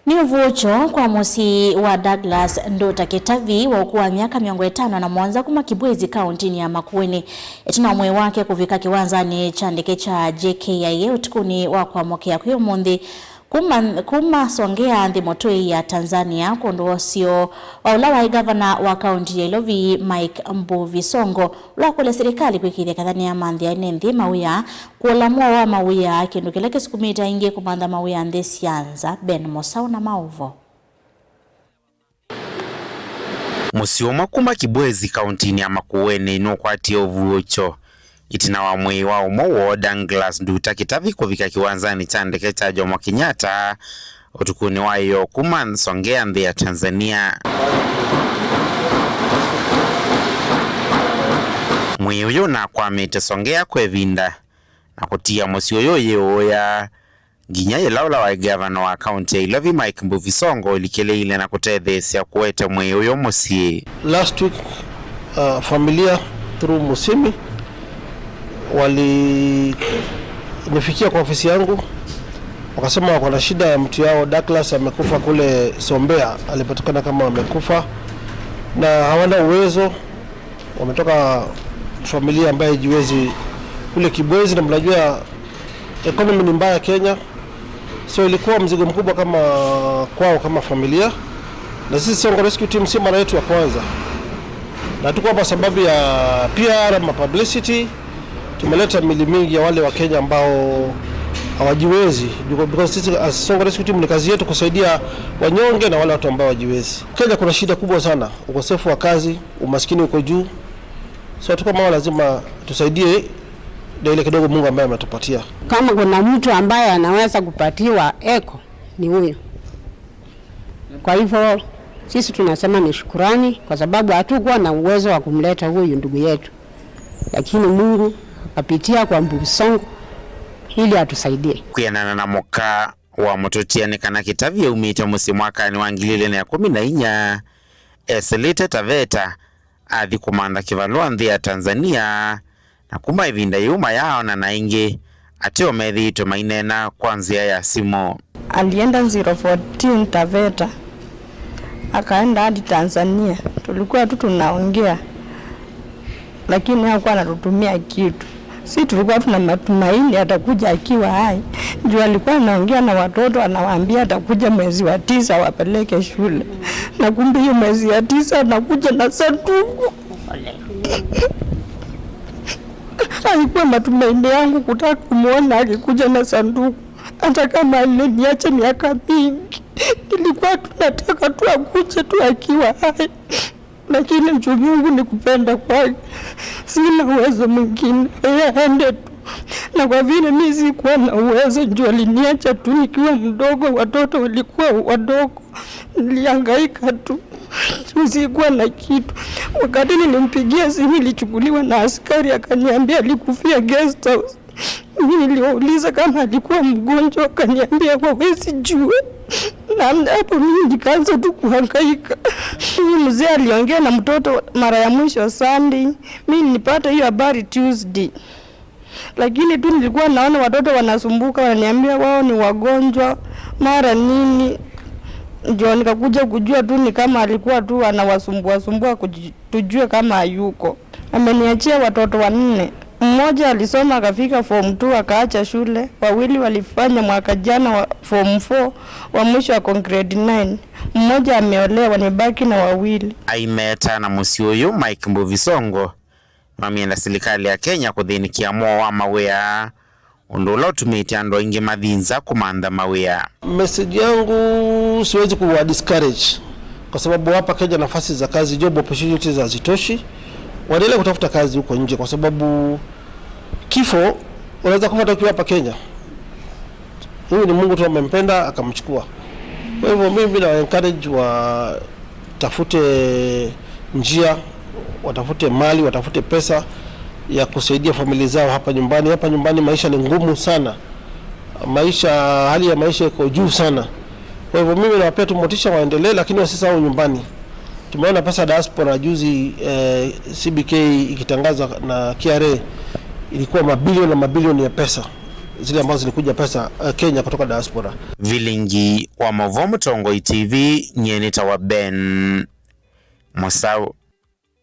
Ni uvucho kwa musi wa Douglas Nduta Kitavi wa ukuwa miaka 57 kuma Kibwezi kaunti ya Makueni etina mwe wake kuvika kiwanzani cha ndeke cha JKIA utukuni wa kuamokea kuyo mundi kuma Songea nthi motui ya Tanzania kundu osio wa ula wa gavana wa kaunti ya Ilovi Mike Mbuvi Songo ula kule serikali kwikithia kathani ya manthi ene nthi mawia kuolamua wa mawia kindu kila kisukumita ingi kumantha mawia nthi sianza Ben Mosau na mauvo. Musi umwe kuma Kibwezi kaunti ya Makueni nukwatie uvucho itina wa mwii wa umwe wo Douglas Nduta Kitavi kuvika kiwanzani cha ndeke cha Jomo Kenyatta utukuni wayo kuma Songea nthi ya Tanzania. Mwii uyu nakwamite Songea kwevinda na kutia musi uyu yiuya nginya yila ula wa gavana wa kaunti ya Ilovi Mike Mbuvi Songo ilikeleile na kutetheesya kuete mwii uyu musyi. Last week familia through Musimi walinifikia kwa ofisi yangu wakasema wako na shida ya mtu yao Douglas amekufa kule Sombea, alipatikana kama amekufa na hawana uwezo, wametoka familia ambayo haijiwezi kule Kibwezi, na mnajua economy ni mbaya Kenya, so ilikuwa mzigo mkubwa kama kwao kama familia. Na sisi Songo Rescue Team si mara yetu ya kwanza, na tuko hapa sababu ya PR ama publicity. Tumeleta mili mingi ya wale wa Kenya ambao hawajiwezi, because sisi as Songo Rescue Team ni kazi yetu kusaidia wanyonge na wale watu ambao hawajiwezi. Kenya kuna shida kubwa sana, ukosefu wa kazi, umaskini uko juu, so tuko mama lazima tusaidie na ile kidogo Mungu ambaye ametupatia. Kama kuna mtu ambaye anaweza kupatiwa eko ni huyu. Kwa hivyo sisi tunasema ni shukurani, kwa sababu hatukuwa na uwezo wa kumleta huyu ndugu yetu, lakini Mungu akapitia kwa Mbuvi Songo ili atusaidie. Kwianana na muka wa mututia ni kana Kitavi yaumite musi mwakani wa 2014 esilite Taveta athi kumantha kivalua nthi ya Tanzania na kuma ivinda yuma yaona na ingi atio methitwe mainena kwa nzia ya simu. Alienda 014 Taveta akaenda hadi Tanzania, tulikuwa tu tunaongea lakini hakuwa anatutumia kitu. Si tulikuwa tuna matumaini atakuja akiwa hai, juu alikuwa anaongea na watoto anawaambia atakuja mwezi wa 9 wapeleke shule, na kumbe hiyo mwezi wa 9 anakuja na sanduku. Alikuwa matumaini yangu kutaka kumuona akikuja na sanduku, hata kama aliniacha miaka mingi, nilikuwa tunataka tu akuje tu akiwa hai, lakini Mungu ni kupenda kwake, sina uwezo mwingine, yeye aende tu. Na kwa vile mimi sikuwa na uwezo, juu aliniacha tu nikiwa mdogo, watoto walikuwa wadogo, nilihangaika tu, sikuwa na kitu. Wakati nilimpigia simu ilichukuliwa na askari, akaniambia alikufia guest house. Mimi niliwauliza kama alikuwa mgonjwa, akaniambia hawezi jua. Na hapo mimi nikaanza tu kuhangaika. Huyu mzee aliongea na mtoto mara ya mwisho Sunday, mimi nilipata hiyo habari Tuesday. Lakini tu nilikuwa naona watoto wanasumbuka, wananiambia wao ni wagonjwa mara nini. Ndio nikakuja kujua tu ni kama alikuwa tu anawasumbua sumbua, tujue kama hayuko. Ameniachia watoto 4. Mmoja alisoma akafika form 2 akaacha shule, wawili walifanya mwaka jana wa form 4, wa mwisho ako grade 9. Mmoja ameolewa, nimebaki na wawili. Aimeta na musi uyu Mike Mbuvi Songo mamienda serikali ya Kenya kuthinikia mwo wa mawia undu ula utumite andu aingi mathinza kumantha mawia. Message yangu siwezi kuwa discourage kwa sababu hapa Kenya nafasi za kazi, job opportunities hazitoshi. Waendelee kutafuta kazi huko nje kwa sababu kifo unaweza kufa ukiwa hapa Kenya. Huyu ni Mungu tu amempenda akamchukua. Kwa hivyo mimi na encourage watafute njia, watafute mali, watafute pesa ya kusaidia familia zao hapa nyumbani. Hapa nyumbani maisha ni ngumu sana. Hali ya maisha iko juu sana. Kwa hivyo mimi nawapea tu motisha waendelee, lakini wasisahau nyumbani. Tumeona pesa diaspora juzi, CBK ikitangaza na KRA ilikuwa mabilioni na mabilioni ya pesa. zile ambazo zilikuja pesa Kenya kutoka diaspora. Vilingi wa Mavo Mutongoi TV nyenita wa Ben Musau.